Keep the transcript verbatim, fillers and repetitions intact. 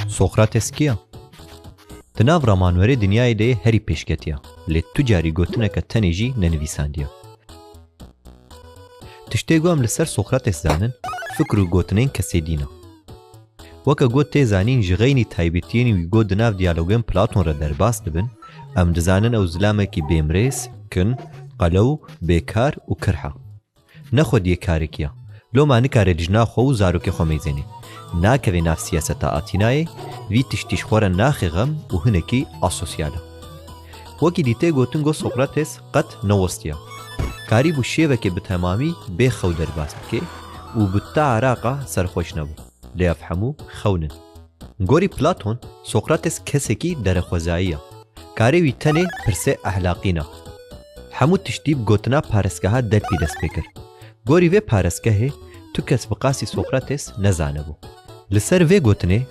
Sokrates kî ya? Di nav ramanwerê dinyayê de yê herî pêşketî ya, lê tu carî gotineke tenê jî nenivîsandiye. Tiştê ku em li ser Sokrates zanin, fikr û gotinên kesê dîn e. Weke ku tê zanîn ji xeynî taybetiyên wî ku di nav diyalogên Platon re derbas dibin, em dizanin ew zilamekî bêmirêz, kin, qelew, bêkar û kirh e. Ne xwediyê karekî ye. Loma nikare lijna xwe û zarokê xwe mêzênê. Nakeve nav siyaseta Atînayê, vî tiştî ji xwe re naxe xem û hinekî asosyal e. Wekî dî tê gotin ku Sokrates qet newestiye. Karîbû şêvekê bi temamî bê xew derbas bike û bi te araqa serxweş nebû. Lê ev hemû xewn in. Gorî Platon, Sokrates kesekî derexwezayî ye. Karê wî tenê pirsê ehlaqî ne. Hemû tiştî bi gotina parêzgeha Delpî dest pê kir. Gorî vê parêzgehê tu kes bi qasî Sokrates nezanebû. Li ser vê gotinê